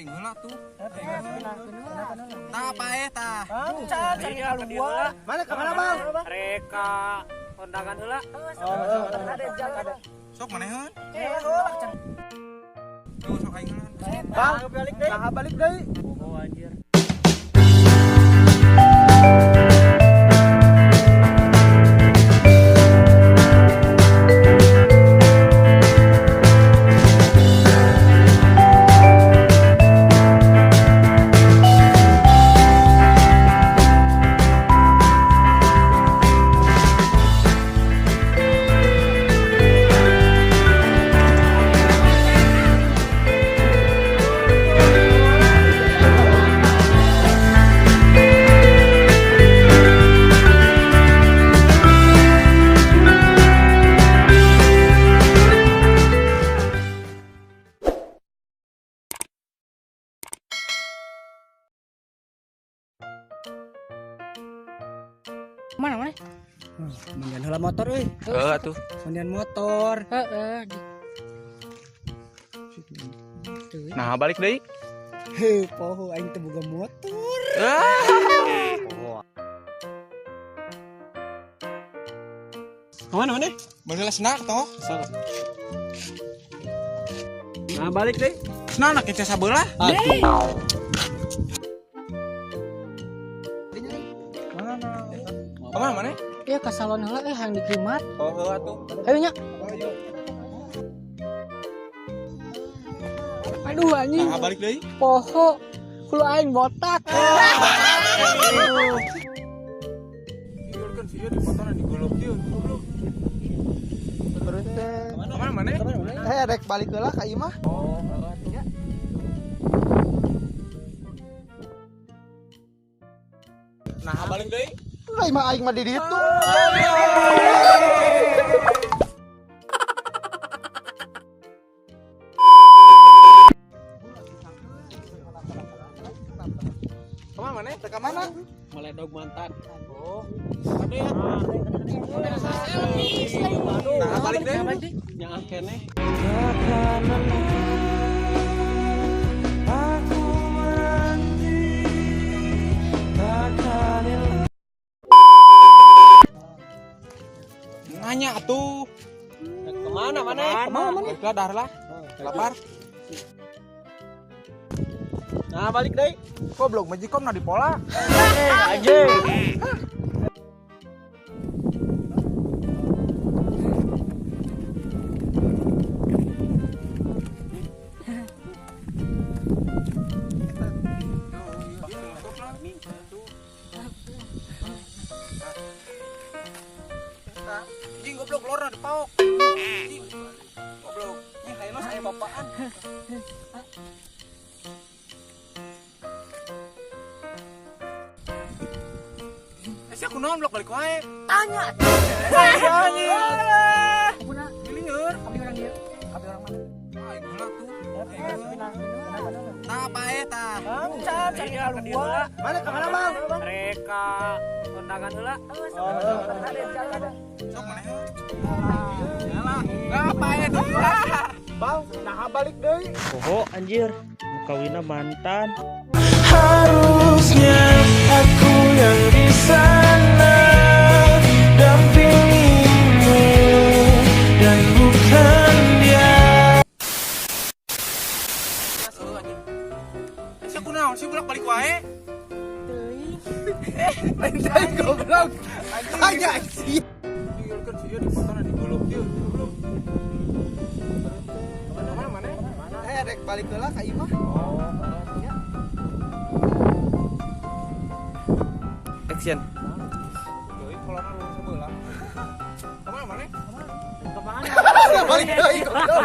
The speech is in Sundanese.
Aing heula tuh. Tah paeh tah. Can keluar. Mana ka mana, Bang? Reka kondangan heula. Sok maneheun? Heula can. Tuh sok aing heula. Bang, balik deui. Nah, balik deui. Oh anjir. Mana mana? Mendian heula motor euy. Heeh atuh. Mendian motor. Heeh. Nah, balik deui. Heuh, poho aing teu boga motor. Kemana mana? Meuli lah senak toh. Nah, balik deui. Senak nak sabelah. Aduh. Kemana mana? Iya ke salon heula hayang dikrimat. Oh heula tuh. Ayo nya. Aduh anjing. Nah, balik deui. Poho. Hulu aing botak. Ieu kan sih dipotong digolok ieu goblok. Terus teh. Kemana mana? Eh, rek balik heula ka imah. Oh, heula tuh. Nah, balik deui. Lah imah aing mah di ditu. Kemana mana? Teh ka mana? Meledog mantan. Oh. Nah, balik deui. Nyaah keneh. Nanya atuh. Kemana mana? Kemana mana? Balik lah dar lah. Lapar. Nah, balik deui. Goblok majikom na dipola. Anjing. Anjing goblok lorna dipaok. Anjing. Goblok. Ini hayana saya bapaan. Eh sia kunaon blok balik wae. Tanya. Anjing. Ampun ah. Gilieur. Abdi orang dieu. Abdi orang mana? Aing heula tuh. Tah paeh tah. Can keluar. Mana ka mana, Bang? Reka kondangan heula. Sok maneheun. Yalah. Nah, paeh tuh. Bang, nah balik deui. Poho anjir, kawina mantan. Harusnya aku yang di sana dampingimu dan bukan dia. Sia kunaon sih bolak balik wae. Teuing. Lain deui goblok. Tanya sih. Ieu kan sih dipotong digolok ieu goblok. Kemana mana? Eh, rek balik heula ka imah. Oh, Action. Deui kolona lu sebelah. Kemana mana? Kemana? Balik deui goblok.